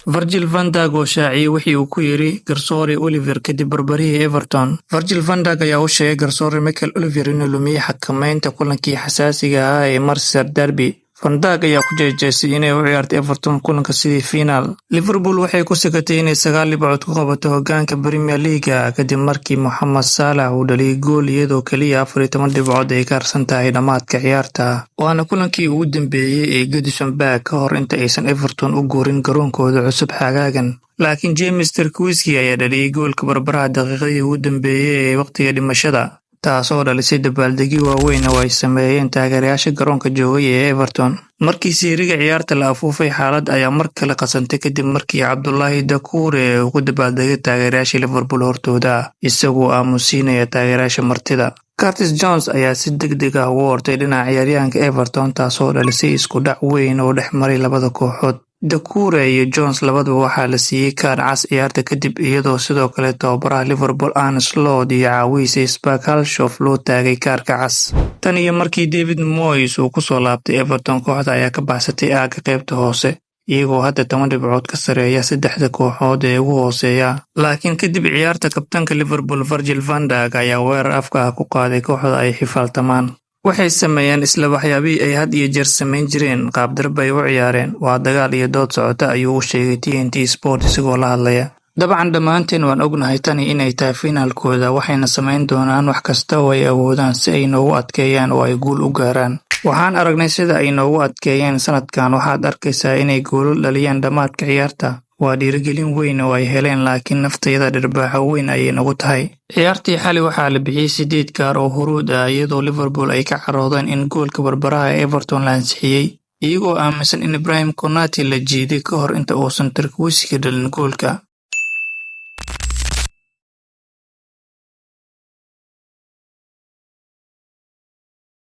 Virgil van Dijk oo shaaciyey wixii uu ku yiri garsoore Oliver kadib barbarihii Everton. Virgil van Dijk ayaa u sheegay garsoore Michael Oliver inuu lumiyey xakameynta kulankii xasaasiga ahaa ee Merseyside Derby. Van Dijk ayaa ku jeesjeesay inay u ciyaartay Everton kulanka sidii fiinaal. Liverpool waxay ku sikatay inay 9 dhibcood ku qabato hogaanka Premier League kadib markii Mohamed Salah uu dhaliyay gool, iyadoo kaliya 14 dhibcood ay ka harsan tahay dhammaadka ciyaarta. Waana kulankii ugu dambeeyay ee Goodison Park ka hor inta aysan Everton u guurin garoonkooda cusub xagaagan. Laakiin James Tarkowski ayaa dhaliyay goolka barbaraha daqiiqadii ugu dambeeyay ee waqtiga dhimashada, taasoo dhalisay dabaaldegyo waaweyn oo ay sameeyeen taageerayaasha garoonka joogay ee Everton. Markii siiriga ciyaarta la afuufay, xaalad ayaa mar kale qasantay kadib markii Abdoulaye Doucouré uu ku dabaaldegay taageerayaasha Liverpool hortooda, isagoo aamusiinaya taageerayaasha martida. Curtis Jones ayaa si degdeg ah ugu ortay dhinaca ciyaaryahanka Everton, taasoo dhalisay isku dhac weyn oo dhex maray labada kooxood. Doucouré iyo Jones labaduba waxaa la siiyey kaar cas ciyaarta kadib, iyadoo sidoo kale tababaraha Liverpool Arne Slot iyo caawihiisa Spark Halshoff loo taagay kaarka cas. Tan iyo markii David Moyes uu ku soo laabtay Everton, kooxda ayaa ka baxsatay aagga qaybta hoose, iyagoo hadda 10 dhibcood ka sareeya saddexda kooxood ee ugu hooseeya. Laakiin kadib ciyaarta, kabtanka Liverpool Virgil van Dijk ayaa weerar afka ah ku qaaday kooxda ay xifaaltamaan. "Waxay sameeyaan isla waxyaabihii ay had iyo jeer samayn jireen, qaabdaro bay u ciyaareen, waa dagaal iyo dood socota," ayuu u sheegay TNT Sport isagoo la hadlaya. "Dabcan dhammaanteen waan ognahay tani inay tahay fiinaalkooda, waxayna samayn doonaan wax kasta oo ay awoodaan si ay noogu adkeeyaan oo ay guul u gaaraan. Waxaan aragnay sida ay noogu adkeeyeen sanadkan, waxaad arkaysaa inay goolal dhaliyaan dhammaadka ciyaarta. Waa dhiirigelin weyn oo ay heleen, laakiin naftayada dhirbaaxo weyn ayay nagu tahay." Ciyaartii xalay waxaa la bixiyey sideed kaar oo huruud ah, iyadoo Liverpool ay ka caroodeen in goolka barbaraha ee Everton la ansixiyey, iyagoo aaminsan in Ibrahim Konate la jiiday ka hor inta uusan Tarkowski dhalin goolka.